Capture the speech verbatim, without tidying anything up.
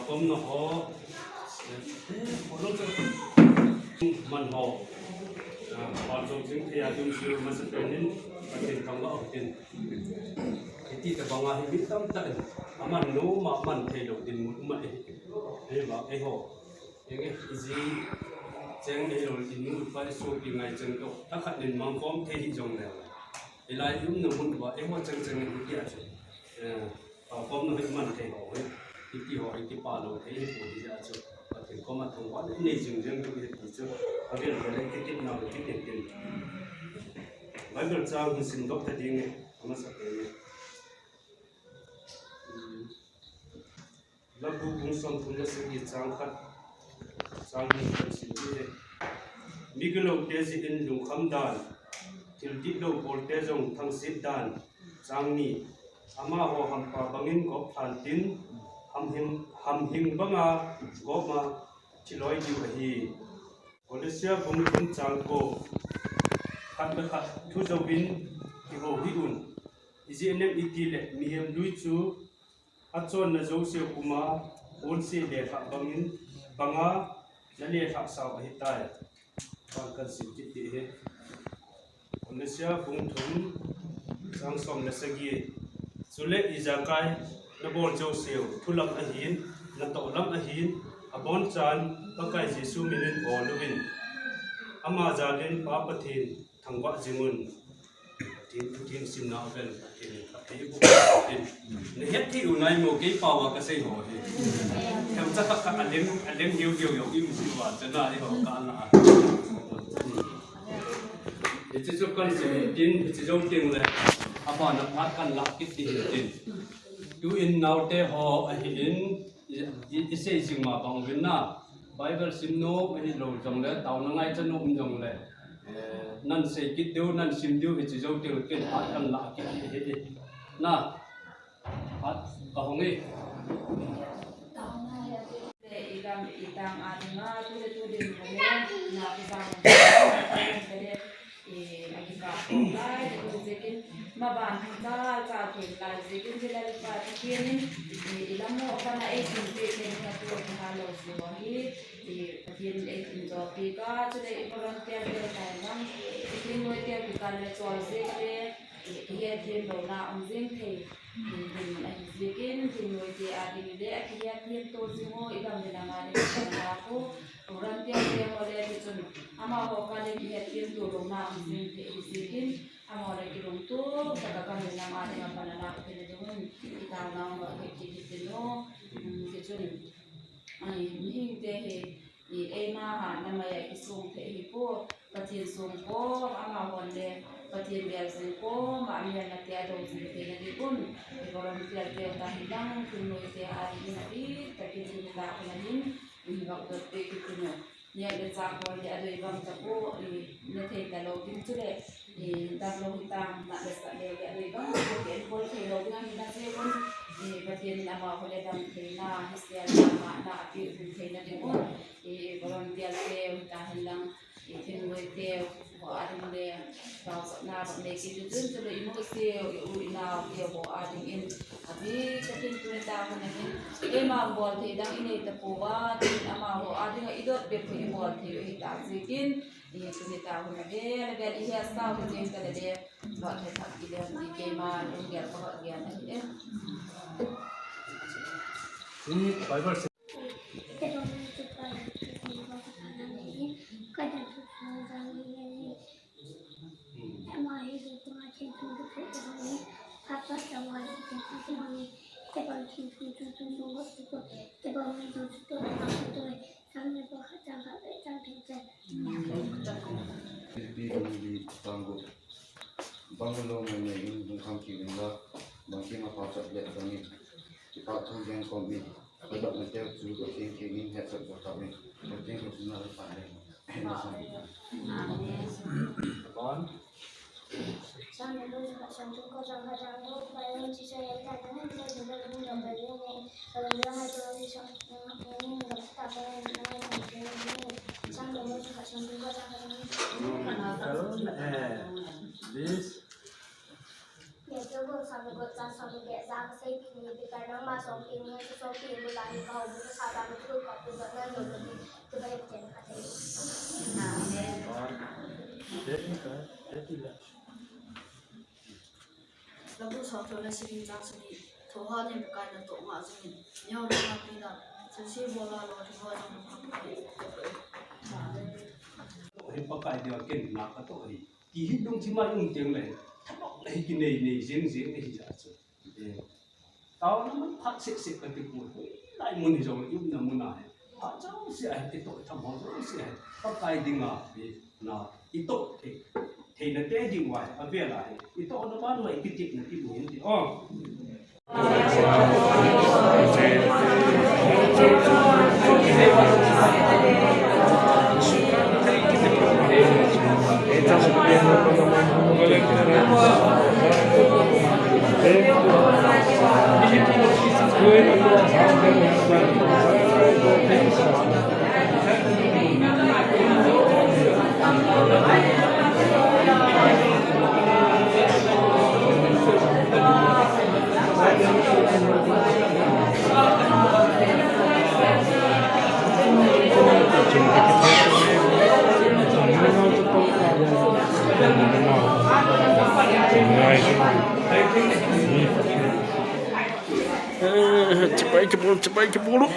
Kom na ho, eh, ho lo chu man ho. Ah, pa jo jing thei a ding chu masa pen in, Pathen thangvah u hitin. Hiti tabang a hi mi tamtah in, aman nom a man thei lou dinmun um ahi. Ahivang eiho, enge, iji cheng nei lou dinmun pa isopi ngai cheng toh, thakhat in mangkhom thei hih jongle, hilai i umna mun uva eiho cheng cheng in hiti a chu, eh, Pao kom na hi man thei ho hi, hiti ho hi kipa lou thei hi pu hi a chu. Pathen koma thangvah nei jing jing u hi ti chu. Avel vel a kitepna u kitem tem. Bible chang hin simdoh ta ding e, amasa pen e. Labu bung somthum le sagi chang khat, chang ni kan sim ding e. Migilou te jeh in lungkham dan, thil dihlou bol te jong thangset dan, chang ni. Amaho hampa bangin gop lhan tin, hamhing, hamhing banga gop a thi loi diu ahi. Kolose bung thum chang ko, khat le khat thu jouvin kihou hih un. Ijeh inem itile mihem lui chu achonna jouse puma, bonse lelhah bangin, banga nalelhah sau ahitai. Pan kan sim kit ding ahi. Kolose bung thum, chang som le sagi. Chule ijakai nabol jouseu, thulam ahin, natoh lam ahin, abonchan Pakai Jesu minin bol uvin. Ama jalin Pa Pathen thangvah jing un. Pathen, Pathen simna vel, Pathen, Pathen, Pathen. Nahet thei u nai mo, kei pao a kasei ho hi. Themcha khat khat alem, alem hiu hiu jong i um jiu a, chana i ho ka la. Hiche chu kan sim tin, hiche jou teng le, abana phat kan lah kit ding tin. Tuin naote ho ahin, i, i, isei jing ma bang uvin na. Bible sim nom ahilou jongle, taona ngaicha nom jongle, eh, nan sei kit diu, nan sim diu, hiche jou teng le ken phat kan lah kit ding ahi. Na, phat kahung e. Le i gam i tang a dinga, tu le tu dinmun le, na kijang le, eh, akikap lai, tu jeh in, maban hung chal chal thei lai jeh in, jilal pa Pathen in, eh, i lam mo kana ei tin pe ke na tu ki ha lo si ho hi, eh, Pathen in ei tin jo pi ka, chule i volunteer te tai lang, i tin noi te ki kan le chol jeh le, eh, i he tin lo na um jing thei. Dinmun ahi jeh in, dinmun te a ding le, akihet them to jing u, i gam le nam a ding le, na ko, volunteer te ho le, ti chun, amaho ka le, kihet them to lou na, um jing thei ahi jeh in, amaho le, kilungtup tah a gam le nam a ding a pan a la, te le ding un, i taona u, he ki ti te no, um, ti chun, ai, mihing te hi, I eima hatna mai a kisong thei hi po, Pathen song po, amahon le, Pathen bel jing po, ma mian na te a dong jing thei na ding un, i volunteer te ta hi lang, tun noi te a ding in a bit, ta kin tun ta ko na hin, i vak dot pe ki tun noi. Nia le cha ko le a doi bang ta po, i na thei ta lo ding chu le, I, dam lou hi tang, na le sa le, le, le, bang, ko ke, ko thei lou ding ahi na se kon, i, Pathen in amaho le dam theina, hi sia na, ma, na, a pe, hu theina ding un, i, volunteer te, u ta hen lang, i, thin noi te, ho a ding le, tao sa na, ba le, ki, tu, tu, tu, le, i, mo se, i, u, i, na, te, ho a ding in, a pe, Pathen tu ta, ko na hin, e, ma, bol thei dang, i, nei ta po, ba, tin, amaho a ding, i, dot, pe, ko, i, bol thei, i, ta, se, kin, I, tuni ta hun a vel, a vel, i hia sau, i jeng ta le le, va the thak i le, i keima, i gel ka va gel na hi e. Tuni Bible se. Philippi bung li chang gup. Bang lou ngai ngai in, lungkham kit un la, bangkim a pachat le bang in. Kipa thu geng khom in, kadop na teu chu Pathen kiang in hetsah doh tau in. Pathen ko suna le pa le. Amen. Amen. Amen. Sam ni lu khat sam thum ko jang khat jang ko, Bible chi sa ya ta ta ni, ta ni lu lu jang ba le ni, ka lu lu ma to ni sam ni lu lu ta ta ni, ni sam ni lu khat sam thum ko jang khat ni. Please. Ni tu ko sam ko jang sam ke jang se ni, Peter nangma song ni, Sopi mu lai ka ho bu ka sa da mu tu ka pu da na lo ka bi ka ba ken ka te. Amen. Labu sa to la siri na siri to ha ne ka na to ma siri. Nyo na pi da. Siri bola lo to ha jong ka pu. Hi Pakai dia ken na ka to hi. Ti hi dong ti ma yung teng le. Tha ba le hi ki nei nei jeng jeng le hi ja chu. Eh, taona man phat seh seh kati poi. Hoilai mun hi jong, i umna mun a hi, phat jouse a hi, i toh tham ho jouse a hi, Pakai dinga hi, na, i toh thei, theina te ding uva hi, avel a hi, i tohna ban uva, i kitepna kimu hin ti. Oh. Eh, chibai kibol, chibai kibol.